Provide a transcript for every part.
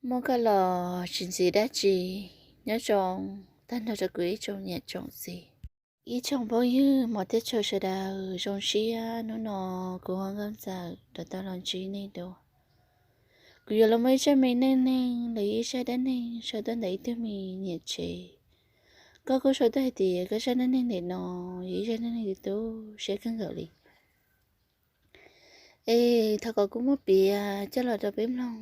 Muaj koj los tsis ntxim dab tsi. Nyob zoo tag nrho rau kuv ib tsoom niam tsoom txiv, ib tsoom phooj ywg hmov thiab tshua sawv daws. Zoo siab hnub no kuv Huab Nkauj Ntxawm rov tau los ntsib nej dua. Kuv yuav los muaj ib zaj me neej neeg los yog ib zaj dab neeg sau tuaj ntawm ib tug me niam tsev. Koj kuj sau tuaj hais tias koj zaj neej neeg ntawm no yog ib zaj neej neeg tu siab kawg nkaus li. Es thov kom kuv muab piav coj los rau peb mloog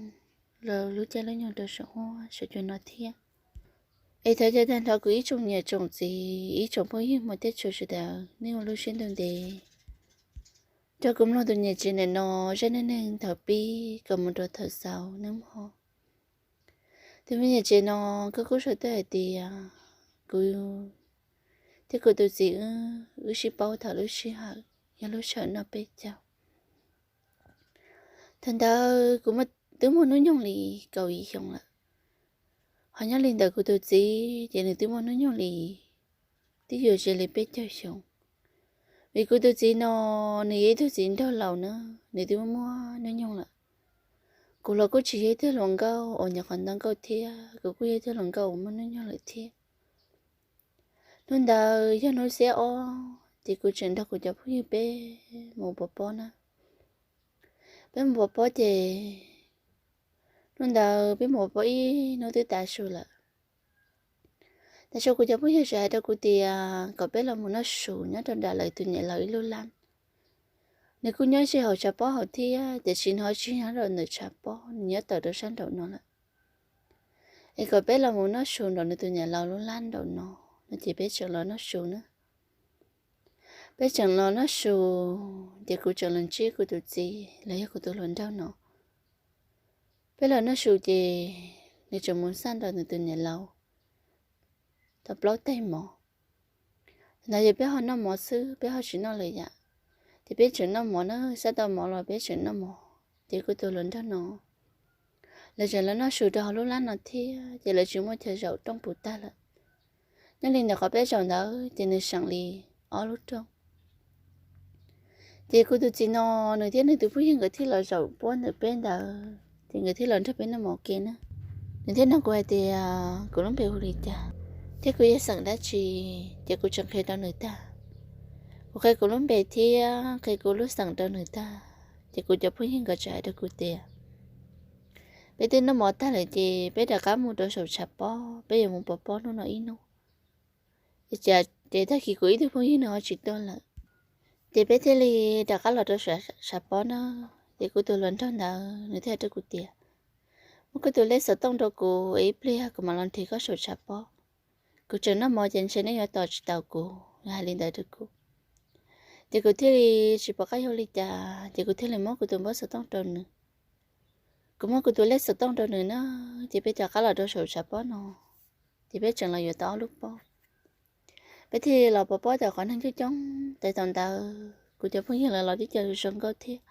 rau lub caij lub nyoog rau saum huab saum cua no thiab. Es thov caw tag nrho kuv ib tsoom niam tsoom txiv, ib tsoom phooj ywg hmov thiab tshua sawv daws, nej ua lub siab ntev rau kuv mloog tus niam tsev ntawm no zaj neej neeg thaum pib kom mus rau thaum xaus nawb mog. Tus me niam tsev no, koj kuj sau tuaj hais tias kuv thiab kuv tus txiv wb, wb sib paub thaum lub sij hawm yog lub sij hawm noj peb caug. Thaum ntawd kuv twb muaj hnub nyoog li kaum ib xyoos lawm. Ho nyob li ntawm kuv tus txiv ces nws twb muaj hnub nyoog li twb yuav ze li peb caug xyoo. Vim kuv tus txiv no, nws yog ib tug txiv nraug laus na, nws twb muaj hnub nyoog lawm. Kuv los kuj tsis yog ib tug hluas nkauj uas nyuam qhuav nto nkauj thiab, kuv kuj yog ib tug hluas nkauj uas muaj hnub nyoog lawm thiab. Hnub ntawd yog hnub xiab ob ces kuv tseem nrog kuv cov phooj ywg peb mus pov pob na. Peb mus pov pob ces hnub ntawd peb mus pov pob ib hnub twb tav su lawm. Tav su kuv cov phooj ywg txawm hais rau kuv tias kom peb los mus noj su nyob rau nram lawv tus niam laus ib lub lab. Nws kuj nyob ze hauv tshav pob hauv thiab, tiam sis nws ho tsis nyob rau ntawm tshav pob, nws nyob tawm rau sab nraum no lawm. Es kom peb los mus noj su nraum nws tus niam laus lub lab nraum no, no ces peb tseem los noj su na. Peb tseem los noj su, ces kuv tseem los ntsib kuv tus txiv los yog kuv tus hluas nraug no. Peb los noj su ces nws tseem mus xaj nraum nws tus niam laus tau plaub teg mov. Thaum ntawd ces peb ho noj mov xwb, peb ho tsis noj lwm yam. Ces peb tseem noj mov na, xaj tau mov los peb tseem noj mov. Ces kuv tus hluas nraug no, lawv tseem los noj su rau hauv lub lab no thiab, ces lawv tsis muaj chaw zaum rooj puv tag lawm. Nyob li ntawm qhov peb zaum ntawd ces nws seem li ob lub rooj. Ces kuv tus txiv no, nws thiab nws tus phooj ywg nkawd thiaj los zaum puab ntawm peb ntawd, ces nkawd thiaj los nrog peb noj mov ke na. Nws thiaj nug kuv hais tias kuv lub npe hu li cas thiab kuv yog xeem dab tsi, ces kuv tseem qhia rau nws tag. Kuv qhia kuv lub npe thiab qhia kuv lub xeem rau nws tag, ces kuv cov phooj ywg nkawd txawm hais rau kuv tias peb twb noj mov tag lawm ces peb rov qab mus rau saum tshav pob, peb yuav mus pov pob hnub no ib hnub. Ces tag kis kuv ib tug phooj ywg nws ho tsis tuaj lawm, ces peb thiaj li rov qab los rau tshav pob na. Ces kuv tus hluas nraug ntawd nws thiaj hais rau kuv tias muab koj tus lej xov tooj rau kuv, ib pliag kuv mam los nrhiav koj saum tshav pob. Kuv tseem noj mov ces ntshe nej yuav tos tsis taus kuv, nws hais li ntawd rau kuv. Ces kuv thiaj li tsis pom qab yuav ua li cas, ces kuv thiaj li muab kuv tus npawb xov tooj rau nws. Kuv muab kuv tus lej xov tooj rau nws na, ces peb rov qab los rau saum tshav pob no, ces peb tseem los yuav tau ob lub pob. Peb thiaj li los pov pob tau qhov neeg coob coob, ces thaum ntawd kuv cov phooj ywg lawv los twb coob zoo nkauj thiab.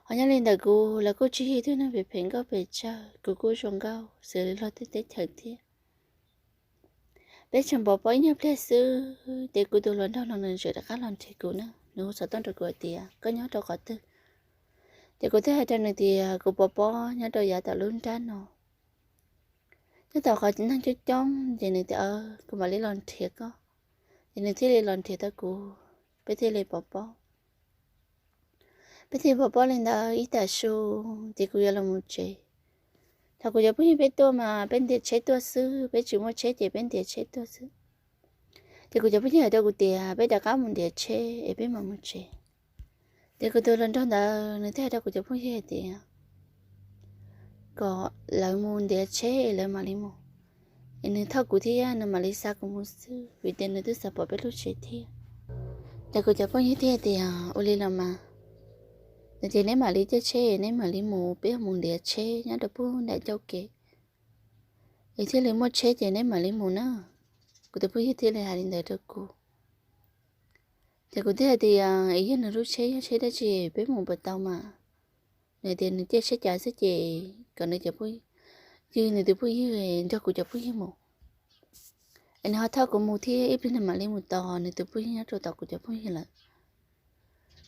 Ho nyob li ntawm kuv, lawv kuj tsis yog ib tug neeg phem phem nkauj phem tsawg, kuv kuj zoo nkauj xws li luag tej teb chaws thiab. Peb tseem pov pob ib nyuag pliag xwb, ces kuv tus hluas nraug no nws txawm rov qab los nrhiav kuv na, nws hu xov tooj rau kuv hais tias koj nyob rau qhov twg. Ces kuv thiaj hais rau nws tias kuv pov pob nyob rau yav tom lub nrab no. Nyob tau qhov neeg coob coob, ces nws tias kuv mam li los nrhiav koj. Ces nws thiaj li los nrhiav tau kuv, peb thiaj li pov pob. Peb thiaj pov pob li ntawd ib tag su, ces kuv yuav los mus tsev. Thaum kuv cov phooj ywg peb tuaj mas peb ntiav tsheb tuaj xwb, peb tsis muaj tsheb ces peb ntiav tsheb tuaj xwb. Ces kuv cov phooj ywg hais rau kuv tias peb rov qab mus ntiav tsheb es peb mam mus tsev. Ces kuv tus hluas nraug ntawd nws thiaj hais rau kuv cov phooj ywg hais tias kom lawv mus ntiav tsheb es lawv mam li mus, es nws thauj kuv thiab nws mam li xa kuv mus xwb, vim tias nws twb xav pom peb lub tsev thiab. Ces kuv cov phooj ywg thiaj tias ua li los mas, no ces neb mam li caij tsheb neb mam li mus, peb mus ntiav tsheb nyob rau pub nram ncauj kev, es thiaj li muaj tsheb ces neb mam li mus na. Kuv tus phooj ywg thiaj li hais li ntawd rau kuv. Ces kuv thiaj hais tias es yog nws lub tsheb yog tsheb dab tsi peb mus puas tau mas. Nws tias nws caij tsheb cav xwb ces kom nws cov phooj ywg, nws tus phooj ywg nrog kuv cov phooj ywg mus, es nws ho thauj kuv mus thiab ib pliag nws mam li mus tos nws tus phooj ywg nyob rau tom kuv cov phooj ywg lawm.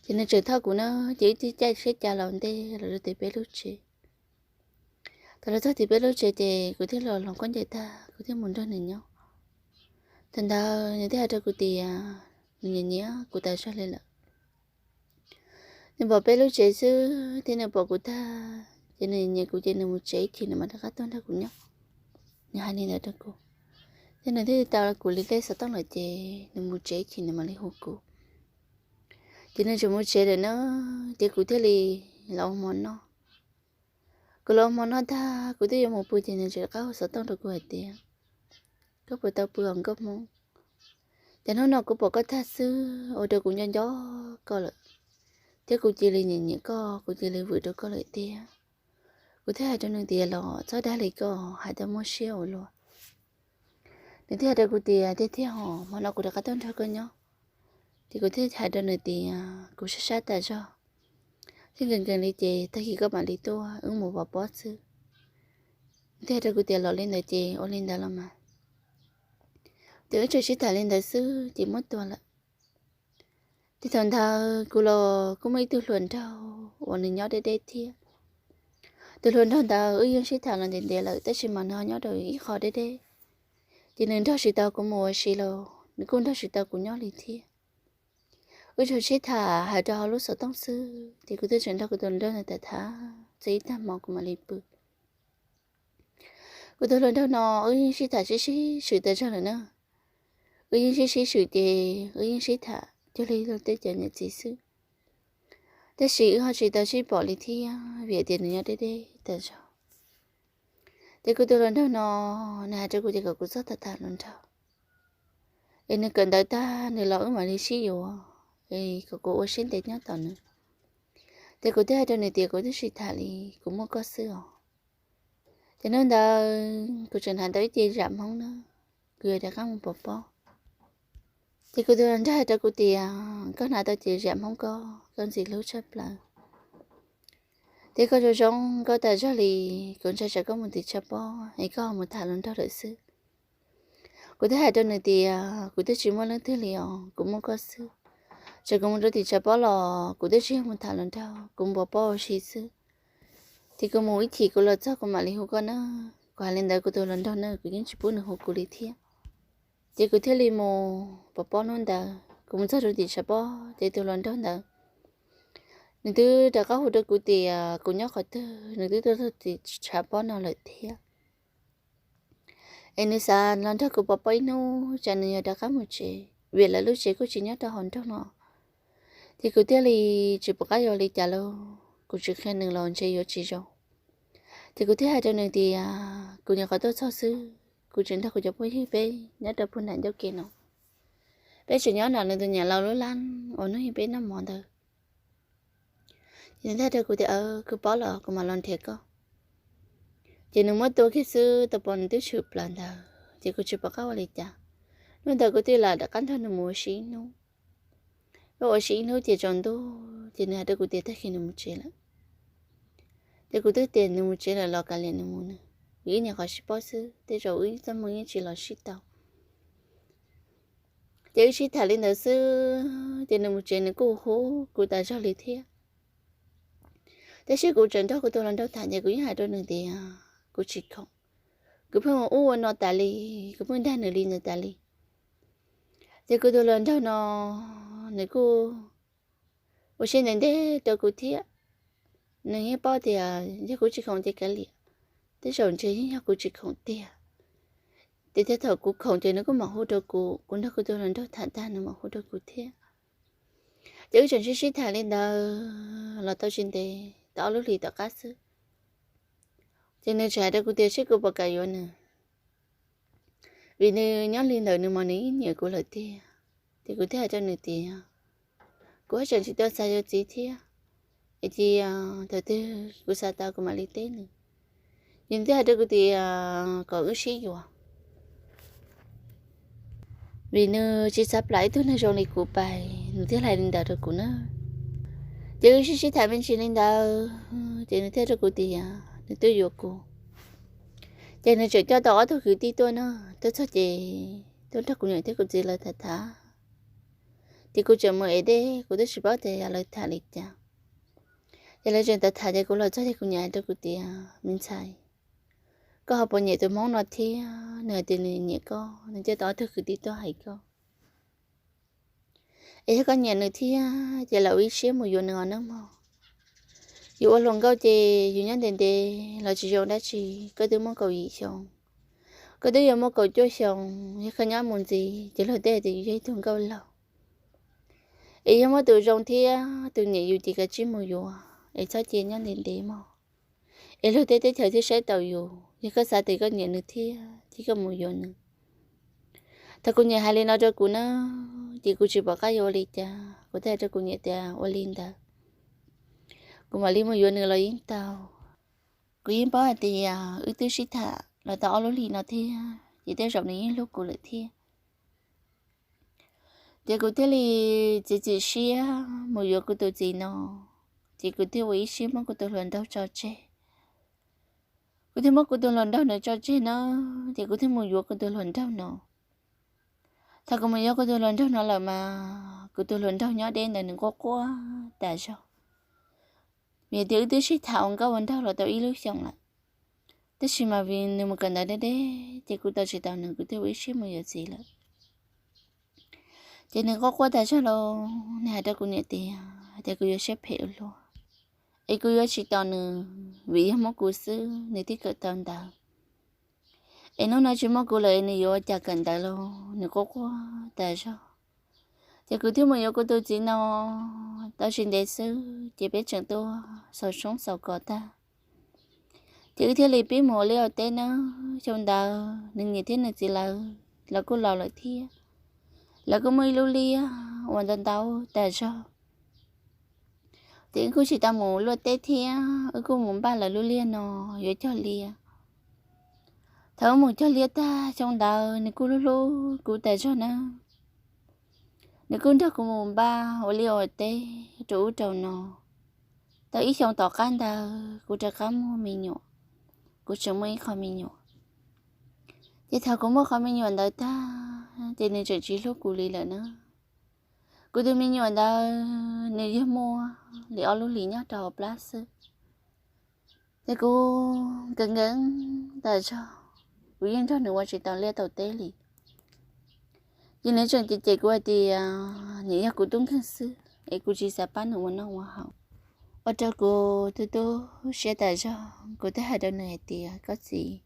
Ces nws tseem thauj kuv na, ces wb thiaj caij tsheb cav los ntej los rau tim peb lub tsev. Thaum los txog tim peb lub tsev ces kuv thiaj los hloov khaub ncaws tag kuv thiaj mus nrog nws nyob. Thaum ntawd nws thiaj hais rau kuv tias nws nyiam nyiam kuv tas zog li lawm. Nws pom peb lub tsev xwb thiab nws pom kuv tag ces nws nyiam kuv ces nws mus tsev ib chim nws mam rov qab tuaj nrog kuv nyob. Nws hais li ntawd rau kuv, thiab nws thiaj tau kuv li tej xov tooj lawm ces nws mus tsev ib chim nws mam li hu kuv. Ces nws tseem mus tsev lawm na, ces kuv thiaj li los ua hmo noj. Kuv los ua hmo noj tag kuv twb yuav mus pw ces nws tseem rov qab hu xov tooj rau kuv hais tias, koj puas tau pw os nkauj hmoob? Ces hnub no kuv pom koj tag xwb ua rau kuv nco nco koj lawm, thiab kuv cia li nyiam nyiam koj, kuv cia li vwm rau koj lawm tiag. Kuv thiaj hais rau nws tias los txhob dag li koj hais tau muaj siab ua luaj. Nws thiaj hais rau kuv tias tiag tiag hos, hmo no kuv rov qab tuaj nrog koj nyob. Ces kuv thiaj hais rau nws tias kuv sab sab tas zog, thiab nkees nkees li ces tag kis koj mam li tuaj wb mus pov pob xwb. Nws thiaj hais rau kuv tias los li ntawd ces ua li ntawd los mas. Ces wb tsuas sib tham li ntawd xwb ces muab tua lawm. Ces thaum ntawd kuv los kuj muaj ib tug hluas nraug uas nws nyob deb deb thiab. Tus hluas nraug ntawd wb yeej sib tham los ntev ntev lawm tab sis mas nws ho nyob rau ib qho deb deb. Ces nws nrog tsis tau kuv mus ua si los nws kuj nrog tsis tau kuv nyob li thiab. Wb tsuas sib tham hais rau hauv lub xov tooj xwb ces kuv twb tseem nrog kuv tus hluas nraug ntawd tham tham txog ib tag hmo kuv mam li pw. Kuv tus hluas nraug no wb yeej sib tham sib sib swm tas zog lawm na. Wb yeej sib sib swm ces wb yeej sib tham cuag li tej cov niam txiv xwb. Tab sis wb ho tsis tau sib pom li thiab vim tias nws nyob deb deb tas zog. Ces kuv tus hluas nraug no nws hais rau kuv tias kom kuv txhob tham tham hluas nraug, es nws kawm ntawv tag nws los wb mam li sib yuav, es kom kuv ua siab ntev nyob tos nws. Ces kuv thiaj hais rau nws tias kuv twb tsis tham li, kuv muaj koj xwb os. Ces hnub ntawd kuv tseem hnav tau ib ce zam Hmoob na, kuv yuav rov qab mus pov pob. Ces kuv tus hluas nraug hais rau kuv tias koj hnav tau ce zam Hmoob ko, koj ntxim hlub tshaj plaws. Ces koj zoo zoo nkauj tas zog li, kuv ntshai tsam koj mus tim tshav pob es koj ho mus tham hluas nraug lawm xwb. Kuv thiaj hais rau nws tias kuv twb tsis muaj leej twg li os, kuv muaj koj xwb. Txawm kuv mus rau tim tshav pob los kuv twb tsis yog mus tham hluas nraug, kuv mus pov pob ua si xwb. Ces kuv mus ib chim kuv los txog kuv mam li hu koj na. Kuv hais li ntawd kuv tus hluas nraug na kuv yeej tsis pub nws hu kuv li thiab. Ces kuv thiaj li mus pov pob hnub ntawd, kuv mus txog rau tim tshav pob ces tus hluas nraug ntawd nws twb rov qab hu rau kuv tias kuv nyob qhov twg, nws twb tuaj txog tim tshav pob no lawm thiab. Es nws xav los nrog kuv pov pob ib hnub, tsam nws yuav rov qab mus tsev, vim lawv lub tsev kuj tsis nyob rau hauv nroog no. Ces kuv thiaj li tsis pom qab yuav li cas lauj, kuv tsis qhia nws los ntshe yuav tsis zoo. Ces kuv thiaj hais rau nws tias kuv nyuam qhuav tuaj txog xwb, kuv tseem nrog kuv cov phooj ywg peb nyob rau puag nram ncauj ke no, peb tseem nyob nram nws tus niam laus lub lab uas hnub ib peb noj mov ntawd. Ces nws thiaj rau kuv tias kuv paub los kuv mam los nrhiav koj. Ces nws muab tua kiag xwb tau pom nws twb tshwm plaws ntawd ces kuv tsis pom qab ua li cas. Hnub ntawd kuv thiaj lam rov qab nrog nws mus ua si ib hnub. Wb ua si ib hnub ces tsaus ntuj ces nws hais rau kuv tias tag kis nws mus tsev lawm. Ces kuv twb tias nws mus tsev lawm los kav liam nws mus nws, vim wb nyuam qhuav sib paub xwb, tej zaum wb txoj hmoo yeej tsis los sib tau. Ces wb sib tham li ntawd xwb ces nws mus tsev nws kuj hu kuv tas zog li thiab. Tab sis kuv tseem nrog kuv tus hluas nraug tham ces kuv yeej hais rau nws tias kuv tsis khoom, kuv pheej ua ub ua no tas li, kuv pheej dag nws li ntawd tas li. Ces kuv tus hluas nraug no nws kuj ua siab ntev ntev rau kuv thiab. Nws yeej paub tias yog kuv tsis khoom ces kav liam, tej zaum ntshe yeej yog kuv tsis khoom tiag. Ces thiaj thaum kuv khoom ces nws kuj mam hu rau kuv, kuv nrog kuv tus hluas nraug tham tag nws mam hu rau kuv thiab. Ces wb tseem sib sib tham li ntawd los tau tsis ntev tau ob lub hlis tom qab xwb, ces nws tseem hais rau kuv tias seb kuv puas kam yuav nws, vim nws nyob li ntawd nws mas nws yeej nyiam kuv lawm tiag. Ces kuv thiaj hais rau nws tias kuv haj tseem tsis tau xav yuav txiv thiab, es cia thaum twg kuv xav tau kuv mam li teb nws. Ces nws thiaj hais rau kuv tias kom wb sib yuav, vim nws tsis xav plam ib tug neeg zoo li kuv pais, nws thiaj hais li ntawd rau kuv na. Ces wb sib sib tham me ntsis li ntawd ces nws thiaj rau kuv tias nws twb yuav kuv. Ces nws tseem coj tau ob tug kwv tij tuaj na, tuaj txog ces tuaj nrog kuv niam thiab kuv txiv lawv tham tham. Ces kuv tseem mus ev dej kuv twb tsis paub tias yog lawv tham li cas. Ces lawv tseem tham tham ces kuv los txog ces kuv niam hais rau kuv tias me ntxhais, Koj ho puas nyiam tus Hmoob no thiab? Nws hais tias nws nyiam koj, nws coj tau ob tug kwv tij tuaj hais koj. Es yog koj nyiam nws thiab ces los ua ib siab mus yuav nws os nawb mog. Yus ua hluas nkauj ces yus nyob ntev ntev los tsis zoo dab tsi. Koj twb muaj kaum yim xyoo, koj twb yuav muaj kaum cuaj xyoo, yog koj nyob mus ntxiv ces luag tej tias yus yog ib tug nkauj laug. Es yog muaj tus zoo thiab tus nyiam yus ces kav tsij mus yuav es txhob cia nyob ntev ntev mog. Es luag tej teb chaws thiaj saib taus yus. Yog koj xav tias koj nyiam nws thiab ces koj mus yuav nws. Thaum kuv niam hais li no rau kuv na, ces kuv tsis pom qab yuav ua li cas, kuv thiaj hais rau kuv niam tias ua li ntawd, kuv mam li mus yuav nws los yeej tau. Kuv yeej paub hais tias wb twb sib tham los tau ob lub hlis no thiab ces tej zaum nws yeej hlub kuv lawm thiab. Ces kuv thiaj li txiav txim siab mus yuav kuv tus txiv no. Ces kuv thiaj ua ib siab muab kuv tus hluas nraug tso tseg. Kuv thiaj muab kuv tus hluas nraug no tso tseg na, ces kuv thiaj mus yuav kuv tus hluas nraug no. Thaum kuv mus yuav kuv tus hluas nraug no lawm mas kuv tus hluas nraug nyob deb ntawd nws quaj quaj tas zog. Vim tias wb twb sib tham ua nkauj ua nraug los tau ib lub xyoos lawm, tab sis mas vim nws mus kawm ntawv deb deb ces kuv tau tsis tau nws, kuv thiaj ua ib siab mus yuav txiv lawm. Ces nws quaj quaj tas zog los nws hais rau kuv niam tias, tias kuv yuav siab phem ua luaj, es kuv yuav tsis tos nws, vim yog muab kuv xwb nws thiaj kawm tau ntawv. Es hnub no tsis muaj kuv lawm es nws yuav ua cas kawm ntawv los nws quaj quaj tas zog. Ces kuv thiaj mus yuav kuv tus txiv no tau tsis ntev xwb ces peb tseem tuaj xaus soob xaus kos tag. Ces wb thiaj li pib mus ua liaj ua teb nawb. Xyoo ntawd nws niam thiab nws txiv lawv los kuj laus lawm thiab, lawv kuj muaj ib lub liaj uas ntau ntau tas zog. Ces wb kuj tsis tau mus luaj teb thiab, wb kuj mus npaj lawv lub liaj no yuav cog liaj. Thaum wb mus cog liaj tag xyoo ntawd nws kuj hlub hlub kuv tas zog na. Nws kuj nrog kuv mus npaj ua liaj ua teb rau ub rau no. Tau ib xyoo tom qab ntawd kuv rov qab muaj me nyuam, kuv tseem muaj ib qho me nyuam. Ces thaum kuv muaj qhov me nyuam ntawd tag ces nws tseem tsis hlub kuv li lawm na. Kuv tus me nyuam ntawd nws yog muaj li ob lub hlis nyob rau hauv plab xwb. Ces kuv nkees nkees tas zog, kuv yeej nrog nws ua tsis tau liaj tau teb li. Ces nws tseem cem cem kuv hais tias nws yog kuv tub nkeeg xwb es kuv tsis xav pab nws ua noj ua haus. Ua rau kuv tu tu siab tas zog, kuv thiaj hais rau nws hais tias, koj txiv,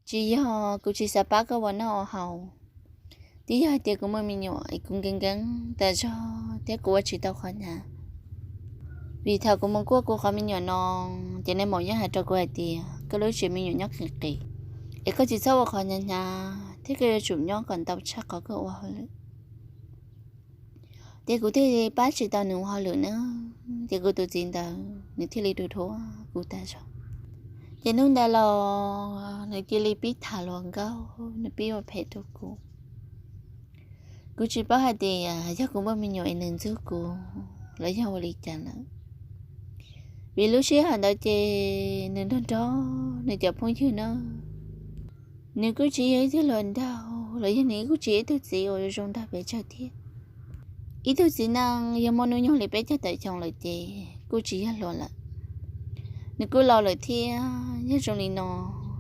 tsis yog kuv tsis xav pab koj ua noj ua haus, twb yog hais tias kuv muaj me nyuam es kuv nkees nkees tas zog thiab kuv ua tsis tau qhov hnyav. Vim thaum kuv mus kuaj kuv qhov me nyuam no, ces nais maum yeej hais rau kuv hais tias koj lub tsev me nyuam nyob qis qis, es koj tsis txhob ua qhov hnyav hnyav thiab koj yuav tsum nyob kom ntau tshaj qhov koj ua hauj lwm. Ces kuv thiaj li pab tsis tau nws ua hauj lwm na, ces kuv tus txiv ntawd nws thiaj li tu tu kuv tas zog. Ces hnub ntawd los nws cia li pib tham hluas nkauj, nws pib ua phem rau kuv. Kuv tsis paub hais tias yog kuv muaj me nyuam es nws ntxub kuv los yog ua li cas lawm. Vim lub sij hawm ntawd ces nws nrog nrog nws cov phooj ywg na, nws kuj tsis yog ib tug hluas nraug los yog nws kuj tsis yog ib tug txiv uas zoo nraug pes tsawg thiab. Ib tug txiv neej yog muaj hnub nyoog li peb caug tawm xyoo lawm ces kuj tsis yog hluas lawm. Nws kuj laus lawm thiab, yog zoo li no,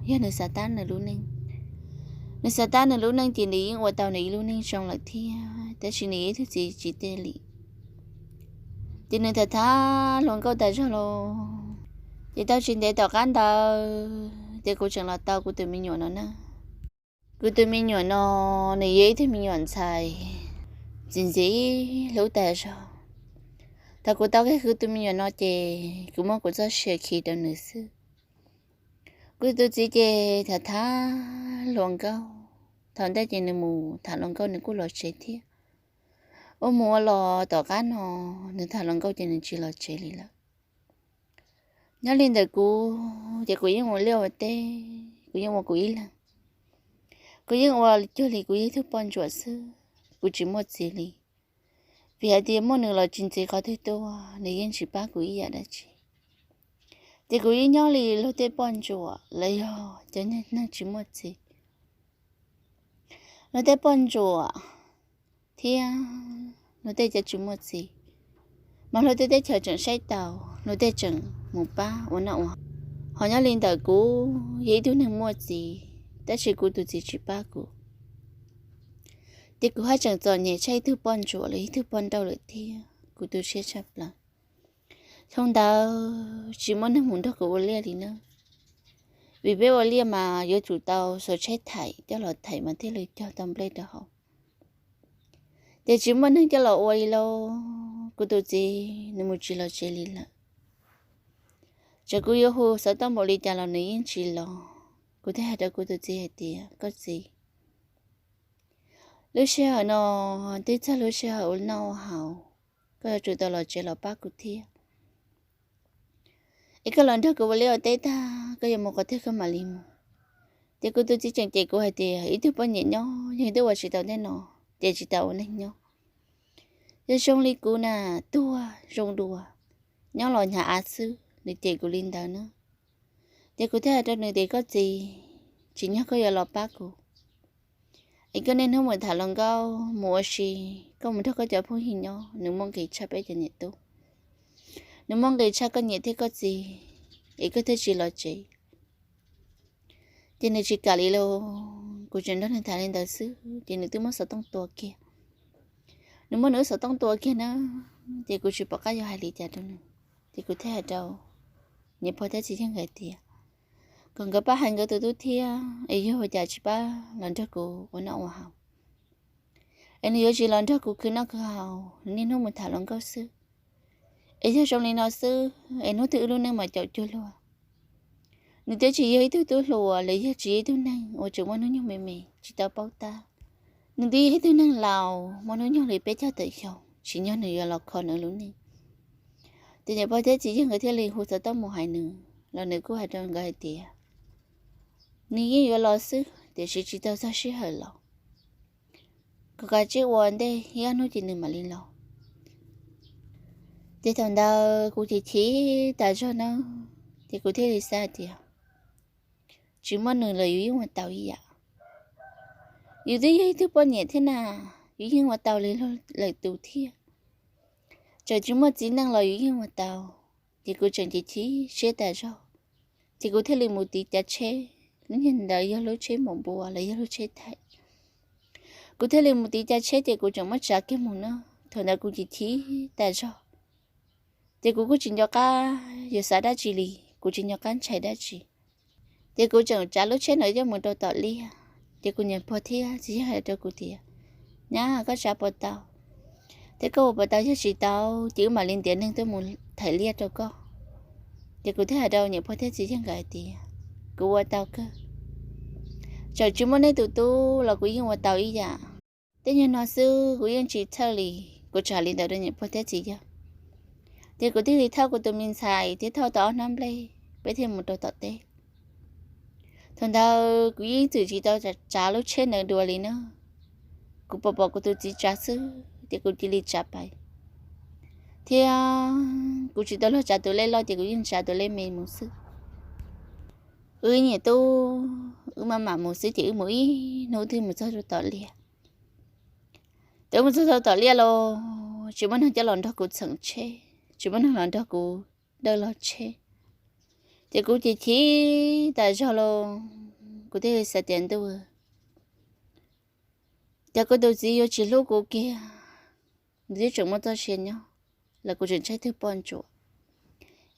yog nws xav tab nws lub neej, nws xav tab nws lub neej ces nws yeej ua tau nws ib lub neej zoo lawm thiab, tab sis nws yog ib tug txiv tsis tij li. Ces nws tham tham hluas nkauj tas zog los, ces tau tsis ntev tom qab ntawd ces kuv tseem los tau kuv tus me nyuam no na. Kuv tus me nyuam no, nws yog ib tug me nyuam ntxhais ntxim ntxim hlub tas zog. Thaum kuv tau kiag kuv tus me nyuam no ces kuv muab kuv txoj sia khi rau nws xwb. Kuv tus txiv ces tham tham hluas nkauj, thaum ntej ces nws mus tham hluas nkauj nws kuj los tsev thiab. Ua mus ua los tom qab no, nws tham hluas nkauj ces nws tsis los tsev li lawm. Nyob li ntawm kuv ces kuv yeej ua liaj ua teb, kuv yeej ua kuv ib leeg. Kuv yeej ua cuag li kuv yog ib tug poj ntsuam xwb, kuv tsis muaj txiv li. Vim hais tias muaj nws los tsis ntxiv qhov twg tuaj, nws yeej tsis pab kuv ib yam dab tsi. Ces kuv yeej nyob li luag tej poj ntsuam los yog cov neeg tsis muaj txiv. Luag tej poj ntsuam thiab luag tej cov tsis muaj txiv, mas luag tej teb chaws tseem saib taus, luag tej tseem mus pab ua noj ua haus. Ho nyob li ntawm kuv yog ib tug neeg muaj txiv, tab sis kuv tus txiv tsis pab kuv, ces kuv haj tseem txom nyem tshaj ib tug poj ntsuam los ib tug poj nrauj lawm thiab. Kuv tu siab tshaj plaws. Xyoo ntawd tsis muaj neeg mus nrog kuv ua liaj li na, vim peb ua liaj mas yuav tsum tau xuas tsheb thaim coj los thaim mas thiaj li cog tau nplej rau hauv. Ces tsis muaj neeg coj los ua li lauj, kuv tus txiv nws mus tsis los tsev li lawm. Ces kuv yuav hu xov tooj npaum li cas los nws yeej tsis los. Kuv thiaj hais rau kuv tus txiv hais tias, koj txiv, lub sij hawm no twb txog lub sij hawm ua noj ua haus, koj yuav tsum tau los tsev los pab kuv thiab. Es koj los nrog kuv ua liaj ua teb tag, koj yuav mus qhov twg koj mam li mus. Ces kuv tus txiv tseem cem kuv hais tias, ib tug poj niam nyob yog twb ua tsis tau tej no, ces tsis tau ua neeg nyob. Yog zoo li kuv na, tuag zoo dua, nyob los hnyav av xwb, nws cem kuv li ntawd na. Ces kuv thiaj hais rau nws tias, koj txiv, tsim nyog koj yuav los pab kuv, es koj niaj hnub mus tham hluas nkauj mus ua si, koj mus nrog koj cov phooj ywg nyob, nws muaj nqis tshaj peb cov niam tub, nws muaj nqis tshaj koj niam thiab koj txiv, es koj thiaj tsis los tsev. Ces nws tsis kam li lauj, kuv tseem nrog nws tham li ntawd xwb ces nws twb muab xov tooj tua kiag. Nws muab nws lub xov tooj tua kiag na, ces kuv tsis pom qab yuav hais li cas rau nws. Ces kuv thiaj hais rau niam pog thiab txiv yawg nkawd tias, kom nkawd pab hais nkawd tus tub thiab, es yog ua cas tsis pab los nrog kuv ua noj ua haus, es nws yuav tsis los nrog kuv khwv noj khwv haus, nws niaj hnub mus tham hluas nkauj xwb. Es yog zoo li no xwb es hnub twg wb lub neej mas caum cuag luag. Nws twb tsis yog ib tug tub hluas los yog tsis yog ib tug neeg uas tseem muaj hnub nyoog me me tsis tau paub tab. Nws twb yog ib tug neeg laus muaj hnub nyoog li peb caug tawm xyoo, tsim nyog nws yuav los kho nws lub neej. Ces niam pog thiab txiv yawg nkawd thiaj li hu xov tooj mus hais nws, los nws kuj hais rau nkawd hais tias, nws yeej yuav los xwb tiam sis tsis tau txog sij hawm los, kom kav tsij ua ntej ib ob hnub ces nws mam li los. Ces thaum ntawd kuv chim chim tas zog na, ces kuv thiaj li xav tias, tsis muaj nws los yus yeej ua tau ib yam. Yus twb yog ib tug poj niam thiab na, yus yeej ua tau li lawm tus thiab. Txawm tsis muaj txiv neej los yus yeej ua tau. Ces kuv tseem chim chim siab tas zog, ces kuv thiaj li mus tiv cav tsheb, lub niag ntawd yog lub tsheb maum npua los yog lub tsheb thaim. Kuv thiaj li mus tiv cav tsheb ces kuv tseem muab tsav kiag mus na. Thaum ntawd kuv chim chim tas zog, ces kuv kuj tsis nco qab yuav xav dab tsi li, kuv tsis nco qab ntshai dab tsi. Ces kuv tseem tsav lub tsheb no coj mus rau tom liaj, ces kuv niam pog thiab txiv yawg hais rau kuv tias, nyab, koj tsav puas tau? Thiab koj ua puas tau? Yog tsis tau ces wb mam li ntiav neeg tuaj mus thaim liaj rau koj. Ces kuv thiaj hais rau niam pog thiab txiv yawg nkawd hais tias, kuv ua tau kawg. Txawm tsis muaj nej tus tub los kuv yeej ua tau ib yam. Tej nyuag no xwb kuv yeej tsis txhawj li. Kuv tseem hais li ntawd rau niam pog thiab txiv yawg. Ces kuv thiaj li thauj kuv tus me ntxhais thiab thauj tau ob hnab nplej, peb thiaj mus rau tom teb. Thaum ntawd kuv yeej txwm tsis tau tsav lub tsheb ntawd dua li na. Kuv pom pom kuv tus txiv tsav xwb ces kuv cia li tsav pais, thiab kuv tsis tau luag tsav tus lej loj ces kuv yeej tsav tus lej me mus xwb. Wb niam tub wb maj mam mus xwb ces wb mus ib hnub twb mus txog rau tom liaj. Ces wb mus txog rau tom liaj los tsis muaj neeg coj los nrog kuv txheem tsheb, tsis muaj neeg los nrog kuv dawj log tsheb. Ces kuv chim chim tas zog los kuv thiaj li xav tias ntuj, ces kuv tus txiv yuav tsis hlub kuv kiag, nws twb tseem muaj txoj sia nyob, los kuv tseem tshaib tug poj ntsuam,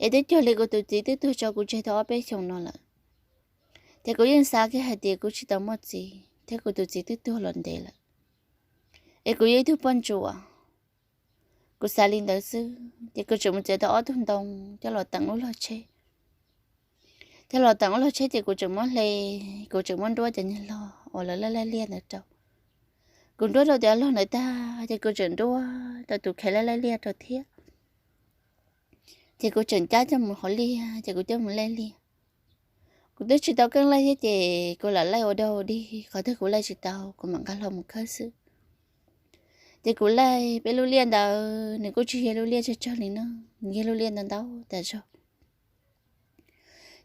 es twb cuag li kuv tus txiv twb tuag tso kuv tseg tau ob peb xyoos no lawm. Ces kuv yeej xav kiag hais tias kuv tsis tau muaj txiv thiab kuv tus txiv twb tuag los ntev lawm, es kuv yog ib tug poj ntsuam. Kuv xav li ntawd xwb ces kuv tseem mus txiav tau ob tug ntoo coj los teem lub log tsheb. Coj los teem lub log tsheb ces kuv tseem muab hle, kuv tseem muab nruab cov niag log uas lawv laij laij liaj ntawd rau. Kuv nruab rau cov log ntawd tag ces kuv tseem nruab rau tus khev laij laij liaj rau thiab. Ces kuv tseem cab coj mus hauv liaj ces kuv coj mus laij liaj. Kuv twb tsis tau keej laij thiab ces kuv lam laij ua dog dig, qhov twg kuv laij tsis tau kuv mam nqa hlo mus khawb xwb. Ces kuv laij peb lub liaj ntawd nws kuj tsis yog lub liaj tsawg tsawg li no, nws yog lub liaj ntau ntau tas zog.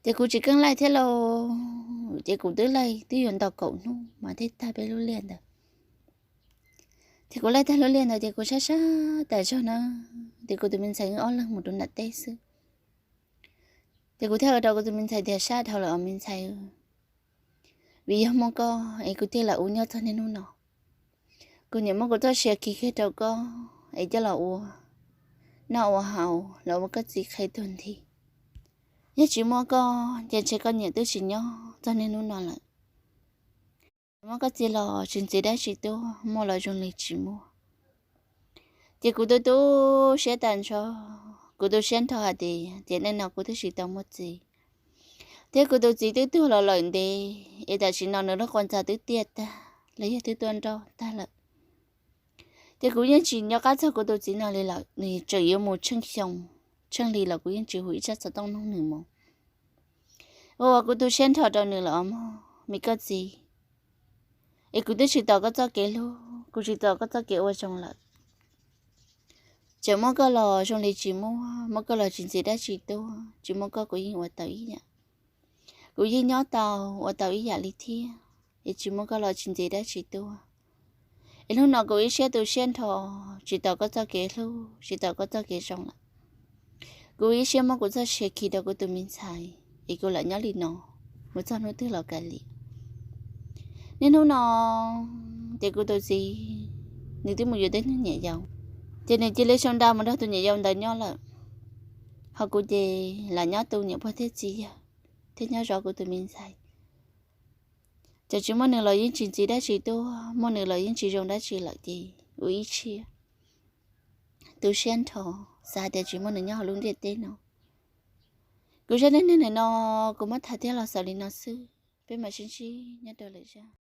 Ces kuv tsis keej laij thiab lauj, ces kuv twb laij twb yuav nto kaum hnub mas thiaj tag peb lub liaj ntawd. Ces kuv laij tag lub liaj ntawd ces kuv sab sab tas zog na, ces kuv tus me ntxhais wb ob leeg mus rau nram teb xwb. Ces kuv thiaj hais rau kuv tus me ntxhais tias, sab dhau lawm os me ntxhais, vim yog muaj koj es kuv thiaj lam ua nyob txog niaj hnub no. Kuv niam muab kuv txoj sia khi kiag rau koj es coj los ua noj ua haus los ua koj txiv qhe tuag nthi. Yog tsis muaj koj ces ntshe koj niam twb tsis nyob txog niaj hnub no lawm. Muab koj txiv los tsis ntxiv dab tsi tuaj, muaj los zoo li tsis muaj. Ces kuv tu tu siab tas nrho, kuv tu siab nrho hais tias, tiam neej no kuv twb tsis tau muaj txiv, thiab kuv tus txiv twb tuag los lawm ntev, es tam sim no nws lub qhov ntxa twb tiaj tag los yog twb tuaj nrauj tag lawm. Ces kuv yeej tsis nco qab txog kuv tus txiv no li lawm, nws tseem yuav mus tsheej xyoo, tsheej hli los kuv yeej tsis hu ib tsab xov tooj nug nws mus. Ua ua kuv tu siab nrho rau nws lawm os mog me koj txiv, es kuv twb tsis tos koj txoj kev hlub, kuv tsis tos koj txoj kev ua zoo lawm. Tseem muab koj los zoo li tsis muaj, muab koj los tsis ntxiv dab tsi tuaj, tsis muaj koj kuv yeej ua tau ib yam. Kuv yeej nyob tau ua tau ib yam li thiab, es tsis muaj koj los tsis ntxiv dab tsi tuaj. Es hnub no kuv ib siab tu siab nrho, tsis tos koj txoj kev hlub, tsis tos koj txoj kev zoo lawm. Kuv ib siab muab kuv txoj sia khi rau kuv tus me ntxhais, es kuv lam nyob li no mus txog hnub twg los kav liam. Niaj hnub no ces kuv tus txiv nws twb mus yuav tib neeg niam yau, ces nws cia li sau nra mus nrog tus niam yau ntawd nyob lawm. Ho kuv ces lam nyob tu niam pog thiab txiv yawg, thiab nyob zov kuv tus me ntxhais. Ces tsis muaj nws los yeej tsis ntxiv dab tsi tuaj, muaj nws los yeej tsis zoo dab tsi lawm ces ua ib siab tu siab nrho, xav hais tias tsis muaj nws nyob hauv lub ntiaj teb no. Kuv zaj neej neeg ntawm no kuv muab tham thiab los xaus li no xwb, peb mam sib ntsib nyob rau lwm zaj.